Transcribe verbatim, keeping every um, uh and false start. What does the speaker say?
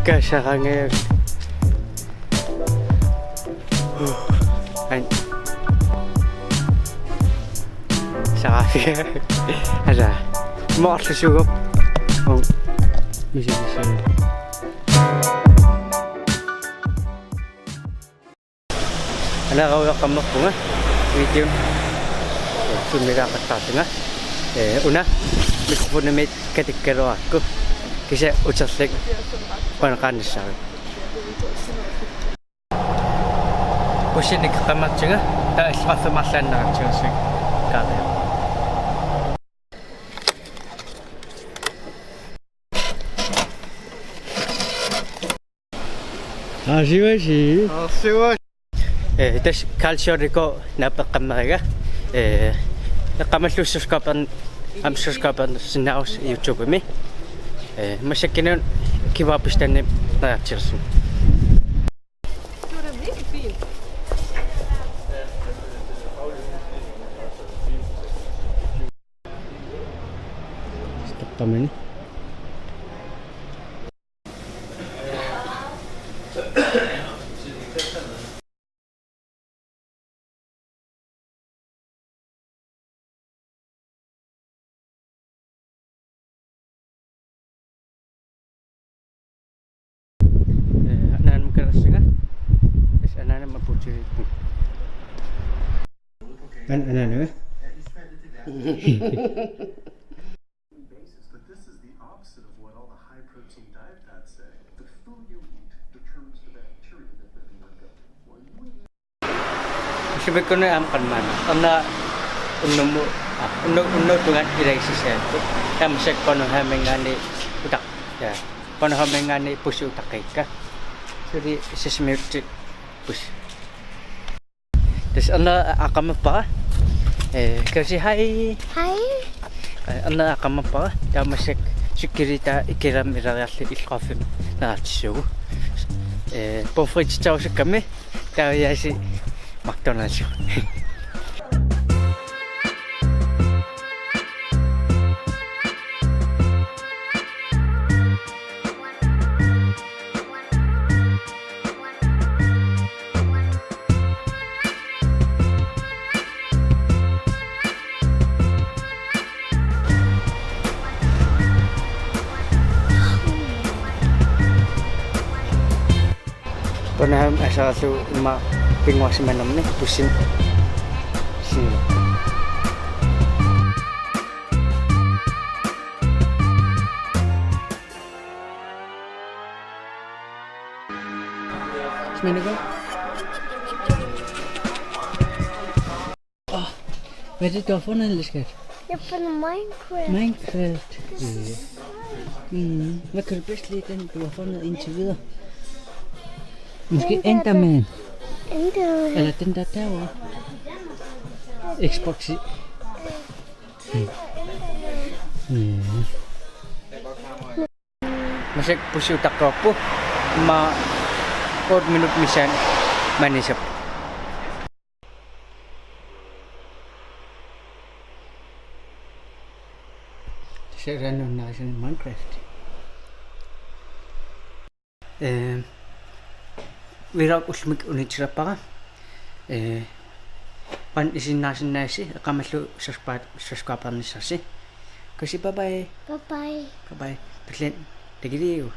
Kasarangajak. An. Saafia. Ala. Morlusugup. Oh. Misi, misi. Anaarujaqarnerpunga video filmiliaqattaartunga. Eh, una mikrofonimit katikkaluarakku. Kisianni uterlik paneqaannassaaq. Bussinik qammartunga, taava illoqarfimmi arlaannaarutsigussi kaariaq. Aasivaasi. Aasivaasi. Eh, tassa Karl Sjortiko naapeqqammeriga. Eh, eqqamalluussuskaapan, amsusskaapan sinnaus YouTube-mi. Eh, massakkut una kivaapistani naatsirsum. Taqqamani. Eh, anaanama kalassaga. Yes, anaanama puutsiriippu. An-, anaanama? Basis, but this is the opposite of what all the high protein diet fads say. The food you eat determines the bacteria that live in your gut. When we Sivikkuni aamma qanmaana. Anna unnumu, ah, unnu-, unnuup tungaanut ilagissagipput. Taava massakkut Bornholminngaanniit utaq-, ja, Bornholminngaanniit bussi utaqqigikka. Suli Sisimiutsit bussi. Tassa anna aqamappara. Eh, kan du sige hej? Hej. Eh, anna aqamappara. Taava massakkut cykelit taava Ikilaamik ilariarlugit illoqarfimmi naatsissuugut. Eh, pomfritsit tausakkammi. Taava jaasi McDonald's. Taanna aamma asaalu immaqa pinnguarsimanermi bussimik. Sii. Smager det godt? Åh, hvad er det, du har fundet, Elisabeth? Jeg har fundet Minecraft. Minecraft. Det er så sejt. Mm. Hvad kan du bedst lide, den du har fundet indtil videre? Måske den der, Enderman. Enderman. Eller den der derovre. Xbox. Mm. Massakkut bussi utaqqippoq. Immaqa otte minut missaani manisap. Tassa uannut naasunga Minecraft. Eh, vlog ullumikkut unitsisarpara. Eh, pan isinnaasinnaassi, eqqamallutit subscribe-, subscribe-ernissarsi. Kasi bye bye. Bye bye. Bye bye. Pillen. Takiliu.